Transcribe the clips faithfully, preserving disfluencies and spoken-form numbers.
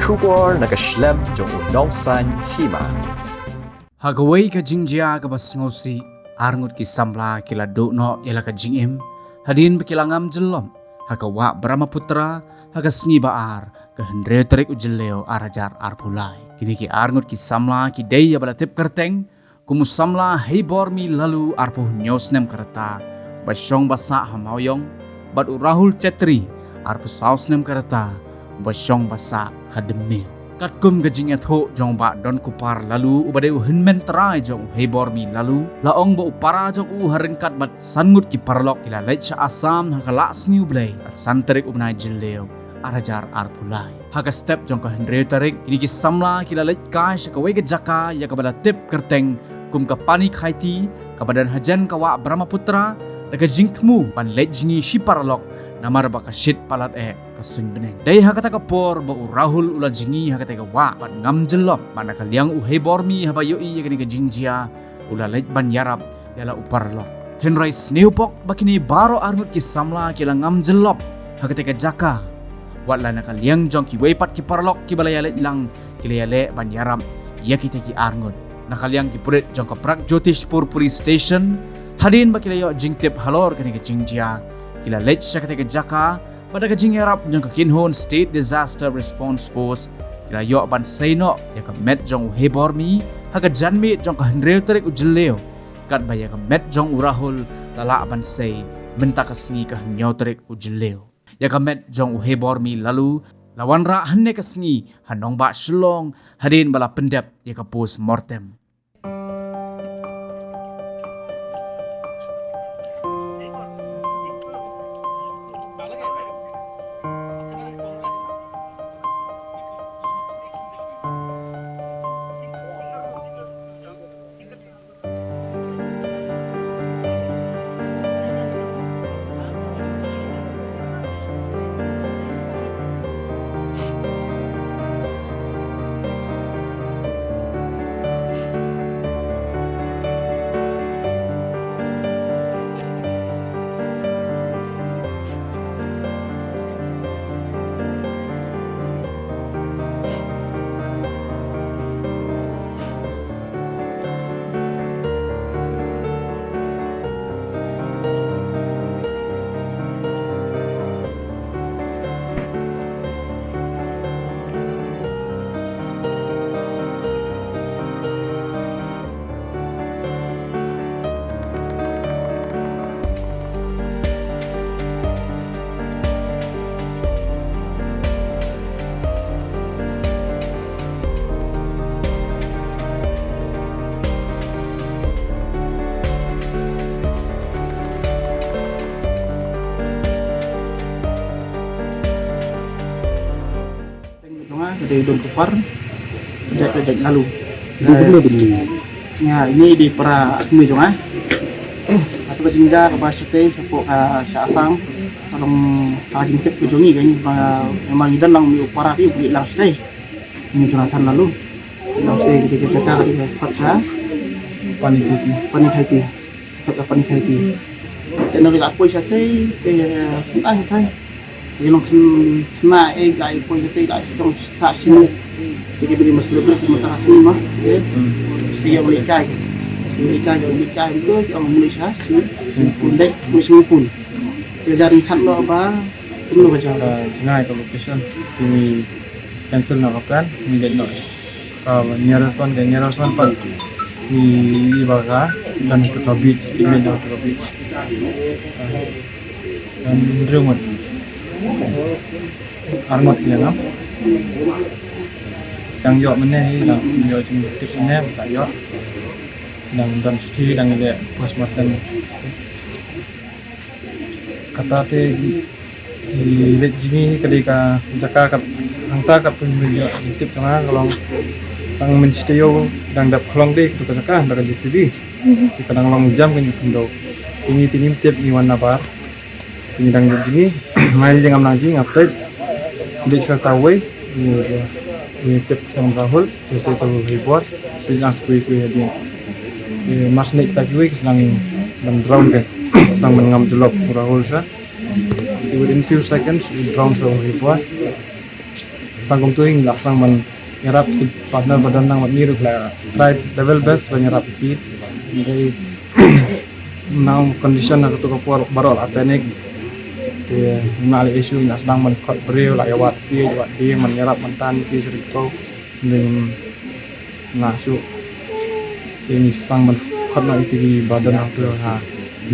Khubor na ka shlem jong u Nongsaiñ Hima. Ha kawei ka jingjia kaba sngewsih, arngut ki samla ki la duh noh ïa la ka jingim hadien ba ki la ngam jyllop ha ka wah Brahmaputra ha ka sngi ba ar, ka hynriew tarik u Jylliew ar hajar arphew lai. Kine ki arngut ki samla ki dei ïa ba la tip kyrteng kum u samla Heibormi Laloo, arphew hynñiew snem ka rta, ba shong ba sah ha Mawiong, bad u Rahul Chetri, arphew saw snem ka rta, ba shong ba sah ha Dmeu. Katkum ka jingïathuh jong u Bah Donkupar Laloo, uba dei u hynmen trai jong u Heibormi Laloo, la ong ba u para jong u ha ryngkat bad san ngut ki paralok ki la leit sha Assam ha ka Lah Sngi U Blei, ka san tarik u bnai Jylliew ar hajar arphew lai. Ha ka step jong ka hynriew tarik, kine ki samla ki la leit kai sha kawei ka jaka ïa kaba la tip kyrteng kum ka Panikheti, kaba don hajan ka wah Brahmaputra, da ka jingthmu ban leit jngi shi paralok, namar ba ka shit palat eh ka suiñ bneng. Dei ha kata ka por ba u Rahul u la jngi ha kata ka wah bad ngam jyllop, bad na ka liang u Heibormi, haba ïohi ïa kane ka jingjia, u la leit ban ïarap ïa la u paralok. Hynrei sngewbha ba kine baroh arngut ki samla ki la ngam jyllop ha kata ka jaka. Wat la na ka liang jong kiwei pat ki paralok kiba la ïaleit lang, ki la ïaleh ban ïarap ïa kita ki arngut. Na ka liang ki pulit jong ka Pragjotishpur Police Station, hadien ba ki la ïoh jingtip halor kane ka jingjia, ki la leit sha kata ka jaka, bad da ka jingïarap jong ka Kynhun State Disaster Response Force, ki la ïoh ban sei noh ïa ka met jong u Heibormi ha ka janmiet jong ka hynriew tarik u Jylliew, katba ïa ka met jong u Rahul la lah ban sei mynta ka sngi ka hynñiew tarik u Jylliew. Ïa ka met jong u Heibormi Laloo la wanrah hynne ka sngi ha nongbah Shillong, hadien ba la pyndep ïa ka post mortem. Teng jong nga ka dei Don Kupar, ka jait ka jait Lalu. Dei bynne bynne. Ïa, ini dei para kmie jong nga. Atu ka jingjia kaba shatei shapoh ka sha Assam. Ka long ka jingtip ka jong ngi, ka ngi ba, memang ngi don lang, mih u para phi u phi lang shatei. Ini Jonathan Lalu. Lang shatei ka jaka ka dei ka khot ka Panikheti. Panikheti. Khot ka Panikheti. Te ngi la poi shatei, te, eh, ai, ai. Ngi long khynnah, eh, la poi shatei, la shong sa sien. Te ki bili mas lebih ki mata sini mah, eh. Hmm. Sigi uli kai. Uli kai, uli kai, uli kai, uli kai, uli kai. Te jar ni san lo ba, kumno ka jar. Ka jingai ka location, ki cancel noh ka plan, ngi leit noh. Ka nearest one, ka nearest one pat. Ngi, ngi ba ka, dan ka beach, ki leit noh ka beach. Dan hynriew ngut. Ar ngut ïa ngam. Dang ïoh mynne hi, dang ïoh jingtip mynne, dang ïoh. Dang don shuti, dang leh postmortem. Kata te, i leit jngi ka dei ka jaka kat, hangta kat pynmynjah, tip jong nga ka long tang mynstep ïoh dang dap khlong dei tu ka jaka, da ka J C B. Te ka dang long jam ka ngi khyndew. Te ngi te ngim tip, ngi wan nabar. Te ngi dang leit jngi, nga leit ngam nang jngi, nga peit. Leit sha ta wei, ngi, ngi tip jong Rahul. Te sa u Hibor, sa jang skui kui hadien. Te mar shu leit kita kiwei ki sdang ban drown ke. Sdang ban ngam jyllop u Rahul sha. Te within few seconds, u drown sa u Hibor. Tang kumtu hi ngi la sdang ban ïarap ki partner ba don lang bad ngi ruh la try level best ban ïarap ïa ki. Dei nang condition na katu ka por baroh la panic. Te ngi la issue ngi la sdang ban khot briew la ïa wad sih ïa wad dieng ban ïarap ban tan ïa ki sha ri ko. Dei na shu te ngi sdang ban khot na ïa ki ba don hangtu ha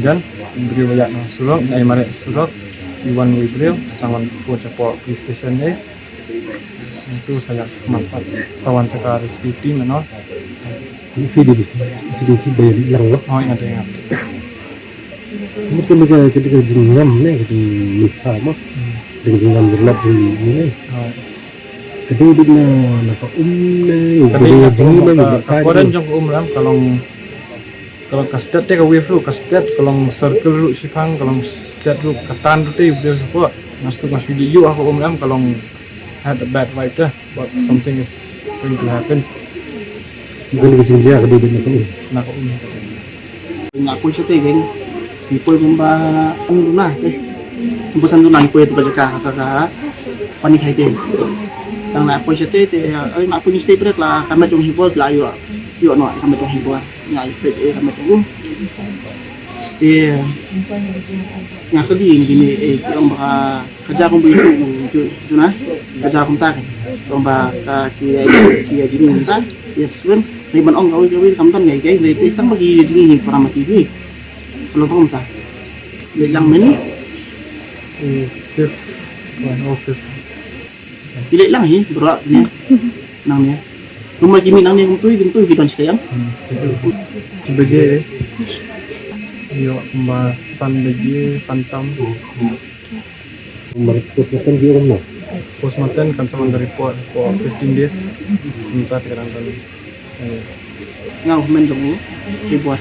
jan briew ba ïaid na surok, ai mareh surok. Ki wan wei briew sdang ban phone shapoh police station dei. Itu saya semangat sawan saka rescue team, no. Ini video, video, video yang lo. Oh, ingat, ingat. Ini kan dekat, dekat jingam ni, dekat miksa mo. Hmm. Dekat jingam jerlap di ini. Oh. Kedai di na, na ka um ni, kedai kedai na jingam ka, ni, ka, ka koran jong ka um ram, ka long, ka long ka stet te ka wave ruh, ka stet, ka long circle ruh shipang, ka long stet ruh, ka tan ruh te, yu bde support. Ngas tu ngas video aku um ram, ka long had a bad vibe dah, but something is going to happen. Bukan ka jingjia ka dei na ka um. Na ka um. Nga poi shatei keiñ. Ki poi kumba ong duna te. Kumba san duna ki poi tu ka jaka ka ka pani khai te. Tang nga poi shatei te, eh, nga poi shatei brek la ka met jong hi bor la ïoh. Ïoh noh ka met jong hi bor. Nga ïoh peit eh ka met jong. Te nga kylli ïa kine eh ki ong ba ka Ka ja kumba ïathuh u, u, u, na. Ka ja kumta ka. Kumba ka ki, ki, ki jingim kumta. Yes, wen. Ngi ban ong kawei kawei kam don ngai kai, ngi tang ba ki jingim hi para ma ki hi. Ka long kumta. Leh lang mini. Eh, fifth. One oh fifth. Ki leh lang hi, bro ni. Nang ni. Kumba ki mi nang ni kumtu, kumtu ki don shi ka ïang. Hmm. Ki baje. Ïoh kumba san baje, san tam. Mar postmortem ki um noh. Postmortem kan sa wan da report for fifteen days. Mynta te ka dang kan. Nga u hynmen jong u, hi bor.